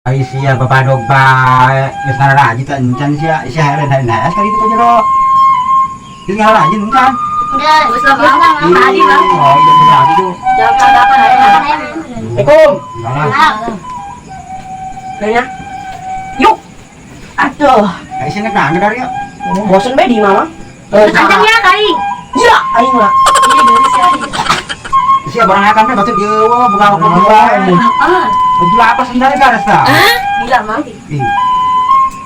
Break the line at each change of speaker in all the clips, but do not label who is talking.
Ai sia bapadog bae, geus ngararaji teh encan sia, sia heran heran hees kali itu ka jero. Geus ngararaji encan.
Enggak, geus lah, Bang. Tadi, Bang.
Oh, iya tadi tuh.
Jam 8 ayam.
Assalamualaikum.
Salah.
Kayaknya. Yuk. Aduh.
Ai sia nek naon dari yuk.
Bosen be di mama.
Kencangnya kali.
Iya, aing mah.
Iya, geus ya.
Sia barang akan teh batur ieu buka apa bae.
Apaan?
Baju apa sendal garas tah?
Gila, Mang.
Ih.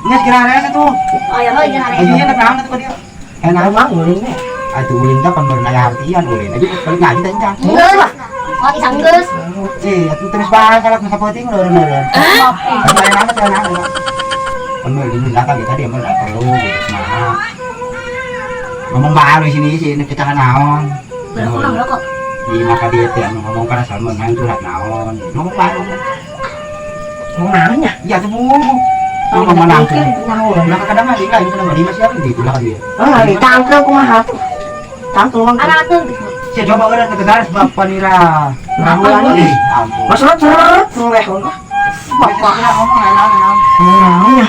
Geus kira res atuh.
Oh, ya, oh, iya.
Ai sia nek naon atuh ka dieu? Enak
Emang ulin teh.
Atuh ulin teh pan meureun aya artian ulin. Aja balik ngaji teh encan.
Geus lah. Oh, isang geus.
Eh, atuh terus bae salat masa peuting leureun-leureun. Atuh aya naon teh naon. Pan meureun datang gitu tadi meureun aya perlu gitu. Nah. Ngomong baru di sini sih ini kita naon.
Berapa nang rokok?
Di maka dia teh anu ngomong kana salmon hayang curhat naon. Ngomong baru.
Mau naonnya?
Iya tuh bu. Ngomong langsung.
Naon?
Lah kadang mah lain kana di masih gitu lah dia.
Ah, di tangkel kumaha tuh? Tangkel mang.
Anak tuh.
Sia coba eureun ke garis bapak nira.
Naon?
Ih, ampun.
Masalah seret ngeleh.
Bapak ngomong naon naon.
Naonnya?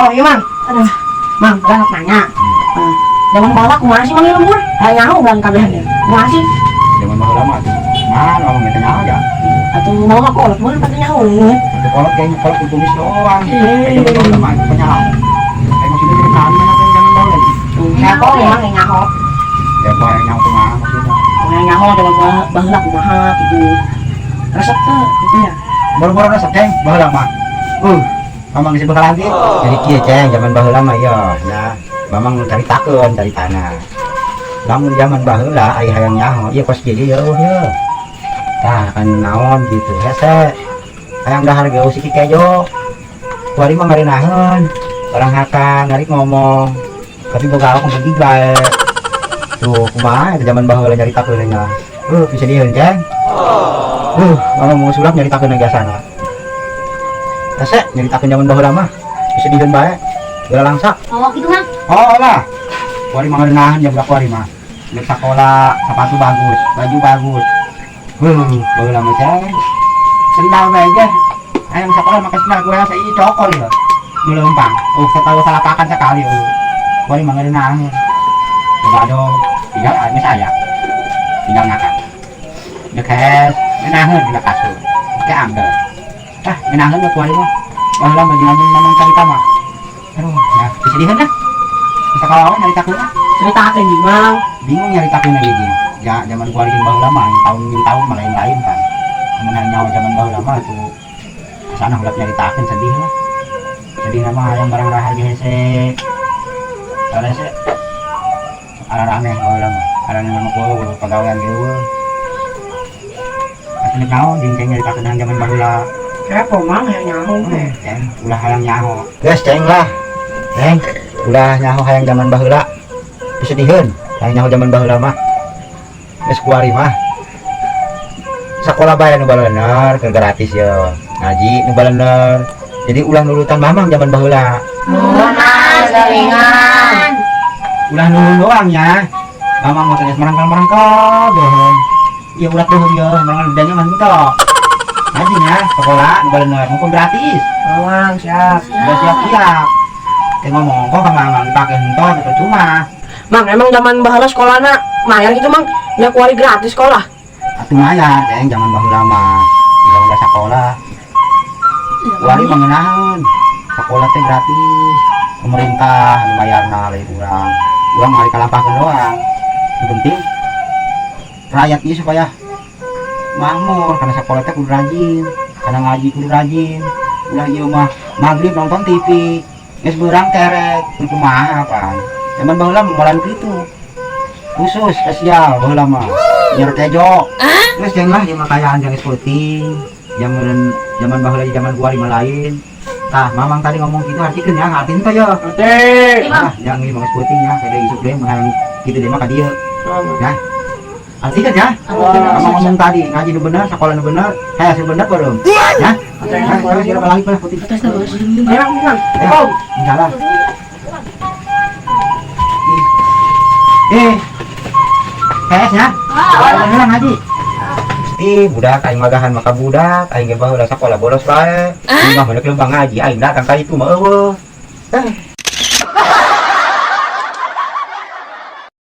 Oh, iya, Mang. Aduh. Mang, urang nanya. Zaman baheula kumaha sih mang lembur? Hayang nyaho urang kabehan ya. Kumaha sih?
Zaman baheula mah tuh. Mana ngomong teh nyaho ya.
Atuh mau mah kolot mun pasti nyaho nih.
Itu kolot kayaknya kolot ditulis doang.
Eh.
Kayak zaman baheula mah penyaho. Kayak maksudnya jadi naon mana teh zaman baheula.
Nyaho memang nyaho.
Ya bae nyaho kumaha maksudnya.
Kumaha nyaho zaman baheula kumaha gitu. Resep teh gitu ya.
Boro-boro resep ceng baheula mah. Mamang geus bakalan sih. Jadi kieu ceng zaman baheula mah ya, ya. Mamang caritakeun caritana. Lamun zaman baheula aya hayang nyaho, ieu kos kieu ya eueuh ye. Tah kan naon gitu hese. Hayang dahar ge usik kejo. Kuari mah ngarenaheun. Orang hakan ngarik ngomong. Tapi boga awak pergi bae. Tuh kumaha eta zaman baheula nyaritakeun nya. Bisa dieun ceng. Mamang mau sulap nyaritakeun biasana. Hese nyaritakeun zaman baheula mah bisa dieun bae. Geura langsak.
Oh, gitu, Mang.
Oh lah. Kuari mah ngeunahan ya budak kuari mah. Dek sekolah, sepatu bagus, baju bagus. Baheula mah ceng. Sendal bae ge. Hayang sekolah make sendal kurang saya cokor ya. Nu leumpang. Oh, setahu salapakan sekali. Oh. Kuari mah ngeunahan. Coba dong, tinggal geus aya. Tinggal ngakan. Dek hees, ngeunaheun dina kasur. Make angger. Ah, ngeunaheun mah kuari mah. Baheula mah jeung mamang carita mah. Aduh, ya, kesedihan dah. Bisa kalau nyaritakeun ah.
Ceritakeun jeung Mang.
Bingung nyaritakeun lagi jeung. Ya, zaman kuari jeung baheula mah, tahun jeung tahun mah lain-lain kan. Amun nyawa zaman baheula mah tuh sana ulah nyaritakeun sedih lah. Sedih mah hayang barang rahar ge hese. Hese. Ararane baheula mah. Ararane mah kueu pagawean ge eueuh. Atuh nek naon jeung ceng nyaritakeun zaman baheula.
Kepo Mang hayang nyaho teh.
Ceng, ulah hayang nyaho. Geus ceng lah. Ceng, ulah nyaho hayang zaman baheula. Kesediheun hayang nyaho zaman baheula mah. Geus kuari mah. Sakola bae nu balener keur gratis ye. Ngaji nu balener. Jadi ulah nurutan mamang zaman baheula.
Nuhun, Mang, garingan.
Ulah nurun doang ya. Mamang mah geus merangkal-merangkal beuheung. Ieu ulah beuheung ye, merangkal bedanya mah henteu. Ngaji nya sekolah nu balener mumpung gratis.
Mamang siap.
Udah siap-siap. Teh ngomong kok ka mamang dipake henteu percuma.
Mang, emang zaman baheula sekolahna mayar gitu, Mang? Nya kuari gratis sekolah.
Atuh mayar, ceng zaman baheula mah. Udah sekolah. Kuari mah ngeunaheun. Sekolah teh gratis. Pemerintah nu bayarna lain urang. Urang mah kalampahkeun doang. Yang penting rakyat ieu supaya makmur karena sekolah teh kudu rajin, karena ngaji kudu rajin. Ulah ieu mah maghrib nonton TV, geus beurang terek, kumaha pan. Zaman baheula mah moal kitu. Khusus spesial baheula mah. Nyer kejo. Geus jeung lah ieu mah kayaan jeung geus peuting. Zaman zaman baheula zaman kuari mah lain. Tah, mamang tadi ngomong gitu artikeun ya, ngartiin teh ya.
Ngerti.
Ah, jangan ieu mah geus peuting ya, kayak isuk deui mun hayang kitu deui mah ka dieu. Ya. Artikeun ya. Mamang ngomong tadi, ngaji nu bener, sekolah nu bener, heh nu bener belum. Ya. Nah, sekarang kira lagi lah putih.
Emang, Mang.
Ya, enggak lah. Eh. PS ya. Kalau ngaji. Ih, budak aing magahan maka budak, aing ge baheula sakola bolos bae. Aing mah meuneuh lembang ngaji, aing datang ka itu mah eueuh. Eh.